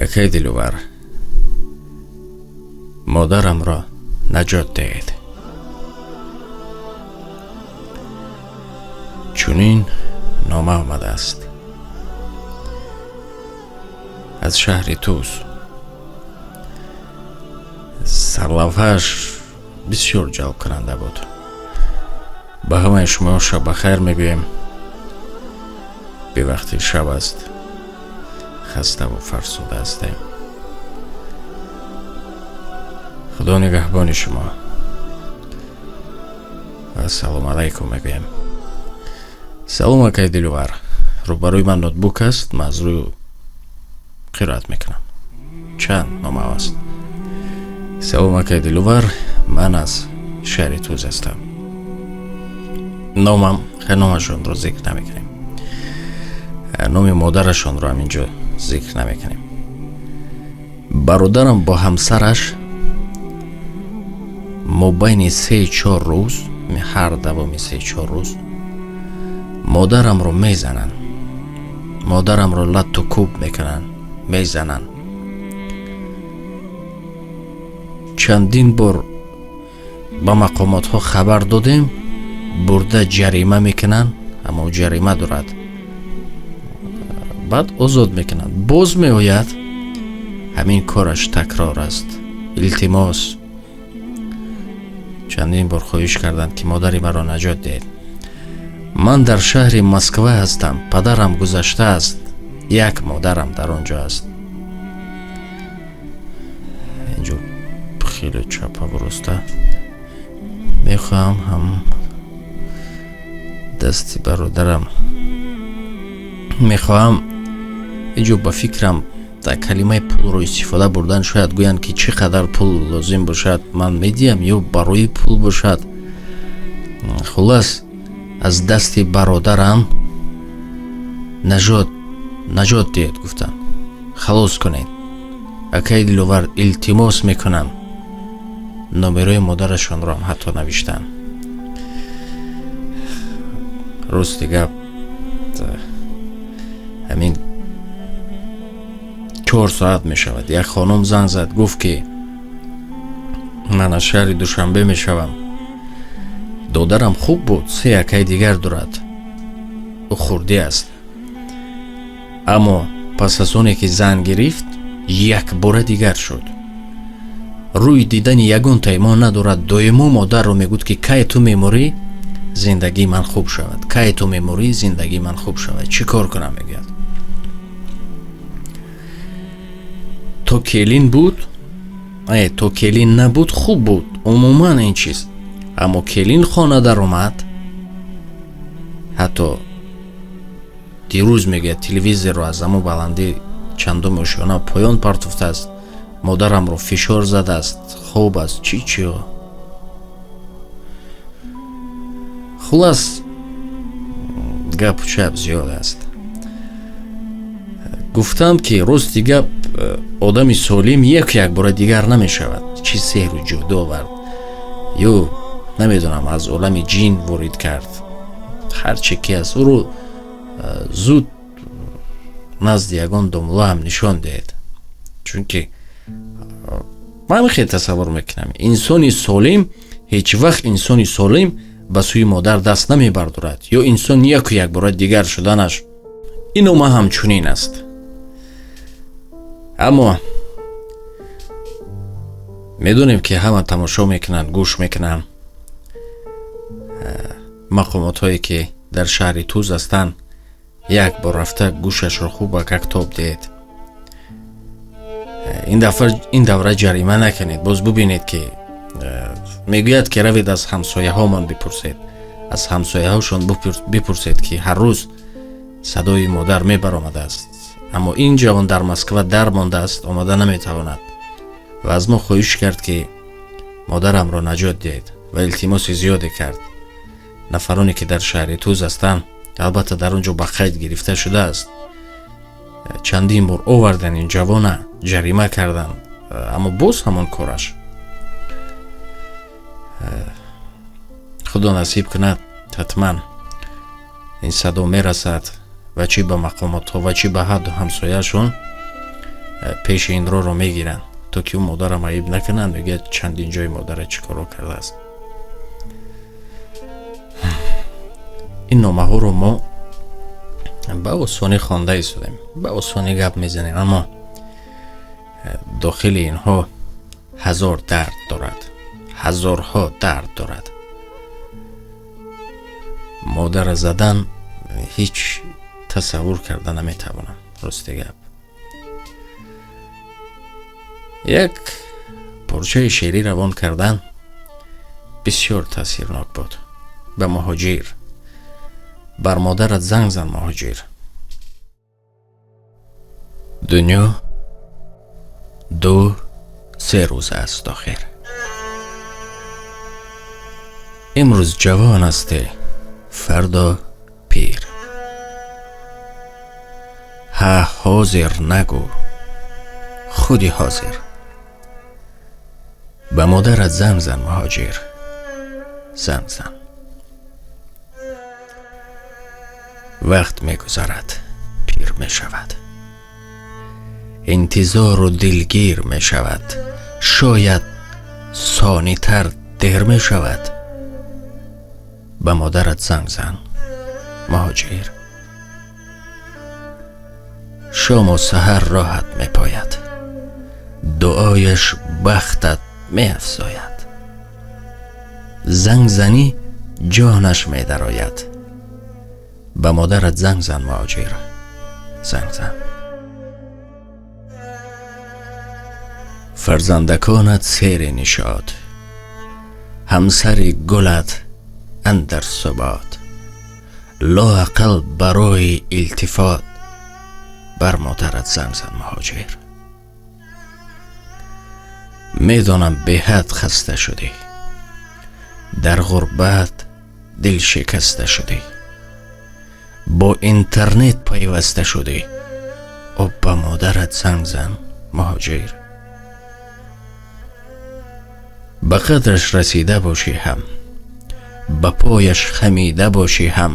Акай Диловар, модарамро наҷот диҳед. Чунин нома омадааст аз шаҳри Тӯс. Сарлавҳааш бисёр ҷалбкунанда буд. Ба ҳамаи шумо шаб бахайр мегӯем. Бевақти шаб аст, хаставу фарсуда ҳастем. Худо нигаҳбони шумо. Ассалому алайкум мегӯем. Салом, акай Диловар. Рӯбарӯи ман ноутбук аст, ман аз рӯи қироат мекунам. Чанд нома аст. Салом, акай Диловар, ман аз шаҳри Тӯз ҳастам. Номам, номашонро зикр намекунем, номи модарашонро ҳам инҷо зикр намекунем. Бародарам бо ҳамсараш мобайни 3-4 рӯз, ҳар давоми 3-4 рӯз модарамро мезананд, модарамро латту кӯб мекунанд, мезананд. Чандин бор ба мақомотҳо хабар додем, бурда ҷарима мекунанд, аммо ҷарима дорад, баъд озод мекунанд. Боз меояд, ҳамин кораш такрор аст. Илтимос, чандин бор хоҳиш карданд, ки модари маро наҷот диҳед. Ман дар шаҳри Москва ҳастам, падарам гузаштааст, як модарам дар он ҷо аст. Инҷо хеле чапаву роста. Мехоҳам ҳам дасти бародарам, мехоҳам инҷо ба фикрам дар калимаи пулро истифода бурдан, шояд гӯянд, ки чӣ қадар пул лозим бошад, ман медиҳам, ё барои пул бошад. Хуллас, аз дасти бародарам наҷот диҳед гуфтанд, халос кунед. Акай Диловар, илтимос мекунам. Номерои модарашонро ҳам ҳатто навиштанд. Рости гап, ҳамин 4 соат мешавад, як хонум занг зад, гуфт, ки ман аз шаҳри Душанбе мешавам, додарам хуб буд, се акай дигар дорад, ӯ хурдӣ аст, аммо пас аз оне ки зан гирифт, якбора дигар шуд, рӯи дидани ягонтаи мо надорад. Доимо модарро мегӯд, ки кай ту мемурӣ, зиндагии ман хуб шавад, кай ту мемурӣ, зиндагии ман хуб шавад, чӣ кор кунам, мегӯяд. То келин буд, то келин набуд, хуб буд умуман ин чиз, аммо келин хона даромад, ҳатто дирӯз, мегӯяд, телевизорро аз ҳамун баландӣ чандум ошёна поён партофтааст, модарамро фишор задааст, хоб аст, чӣ чиё. Хуллас, гапу чап зиёд аст. Гуфтам, ки рости гап, одами солим яку якбора дигар намешавад. Чӣ сеҳру ҷоду овард ё намедонам, аз олами ҷин ворид кард, ҳарче ки аст, ӯро зуд назди ягон домулло ҳам нишон диҳед, чунки ман хел тасаввур мекунам, инсони солим ҳеҷ вақт инсони солим ба сӯи модар даст намебардорад ё инсон яку якбора дигар шуданаш. Ин нома ҳамчунин аст. Аммо медонем, ки ҳама тамошо мекунанд, гӯш мекунанд. Мақомотҳое ки дар шаҳри Тӯз ҳастанд, як бор рафта гӯшашро хуб ба как тоб диҳед. Ин дафъа, ин давра ҷарима накунед. Боз бубинед, ки мегӯяд, ки равед аз ҳамсояҳомон бипурсед, аз ҳамсояҳошон бипурсед, ки ҳар рӯз садои модар мебаромадааст. Аммо ин ҷавон дар Москва дар мондааст, омада наметавонад ва аз мо хоҳиш кард, ки модарамро наҷот диҳед, ва илтимоси зиёде кард. Нафароне ки дар шаҳри Тӯз ҳастанд, албатта дар он ҷо ба қайд гирифта шудааст, чандин бор овардан ин ҷавона, ҷарима карданд, аммо боз ҳамон кораш. Худо насиб кунад, ҳатман ин садо мерасад ва чӣ ба мақомотҳо, ва чӣ ба ҳадду ҳамсояшон. Пеши ин роҳро мегиранд, то ки ӯ модарам айб накунанд. Мегӯяд, чандин ҷои модара чӣ коро кардааст. Ин номаҳоро мо ба осонӣ хонда истодем, ба осонӣ гап мезанем, аммо дохили инҳо ҳазор дард дорад, ҳазорҳо дард дорад. Модара задан ҳеҷ тасаввур карда наметавонам, рости гап. Як порчаи шеърӣ равон кардан бисёр таъсирнок буд ба муҳоҷир. Бар модарат занг зан, муҳоҷир. Дунё 2-3 рӯз аст охир. Имрӯз ҷавон ҳастӣ, фардо пир. Ҳа, ҳозир нагӯ, худи ҳозир. Ба модарат занг зан, муҳоҷир, занг зан. Вақт мегузарад, пир мешавад, интизору дилгир мешавад, шояд сонитар дер мешавад. Ба модарат занг зан, муҳоҷир. Шому саҳар роҳат мепояд, дуояш бахтат меафзояд. Занг занӣ ҷонаш медарояд. Ба модарат занг зан, муҳоҷир, занг зан. Фарзандаконат сери нишод, ҳамсари гулат андар субот. Лоақал барои илтифот бар модарат занг зан, муҳоҷир. Медонам беҳад хаста шудӣ, дар ғурбат дил шикаста шудӣ, бо интернет пайваста шудӣ. Об ба модарат занг зан, муҳоҷир. Ба қадраш расида бошӣ ҳам, ба пояш хамида бошӣ ҳам,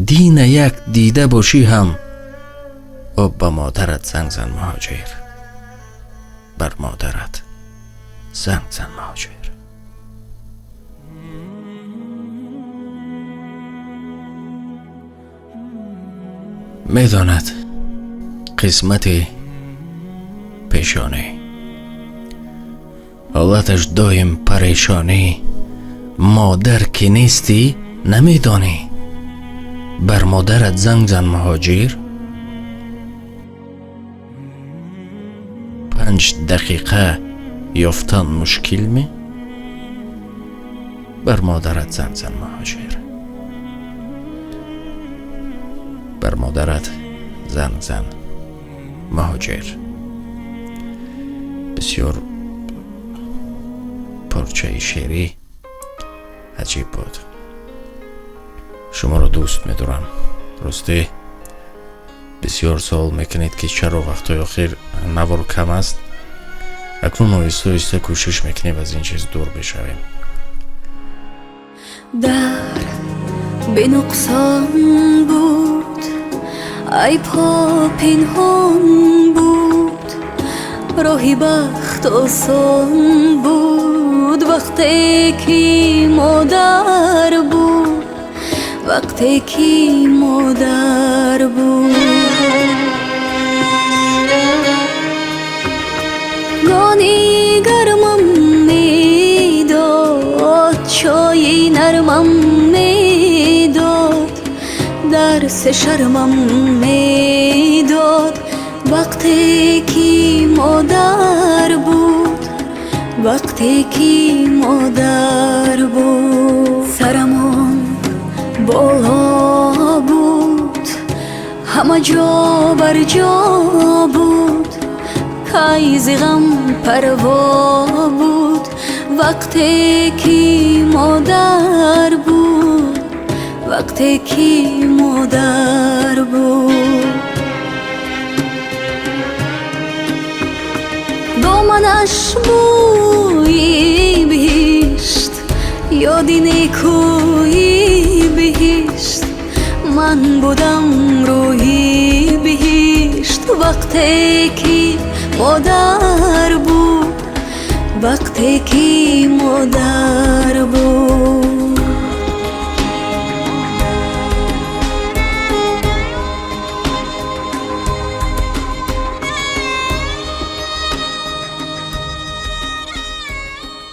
дина як дида бошӣ ҳам, об ба модарат занг зан, муҳоҷир. Бар модарат занг зан, муҳоҷир. Медонад қисмати пешонӣ, ҳолаташ доим парешонӣ. Модар ки нестӣ намедонӣ. Бар модарат занг зан, муҳоҷир. 5 дақиқа ёфтан мушкил ме? Бар модарат занг зан, муҳоҷир. Бар модарат занг зан, муҳоҷир. Бисёр порчаи шеърӣ аҷиб буд. Шуморо дӯст медорам. Ростӣ бисёр суол мекунед, ки чаро вақтҳои охир навор кам аст. Акнун оҳиста оҳиста кӯшиш мекунем аз ин чиз дур бишавем. Дар бенуқсон буд, айбҳо пинҳон буд, роҳи бахт осон буд. Вақте ки модар буд, вақте ки модар буд. Нони гармам медод, чойи нармам медод, дарси шармам медод. Вақте ки модар буд, вақте ки модар буд. Сарамон боло буд, ҳама ҷо барҷо буд, кайзи ғам парво буд. Вақте ки модар буд, вақте ки модар буд. Доманаш бӯи биҳишт, ёди некӯи биҳишт. Ман будам рӯҳи биҳишт. Вақте ки модар буд, вақте ки модар буд.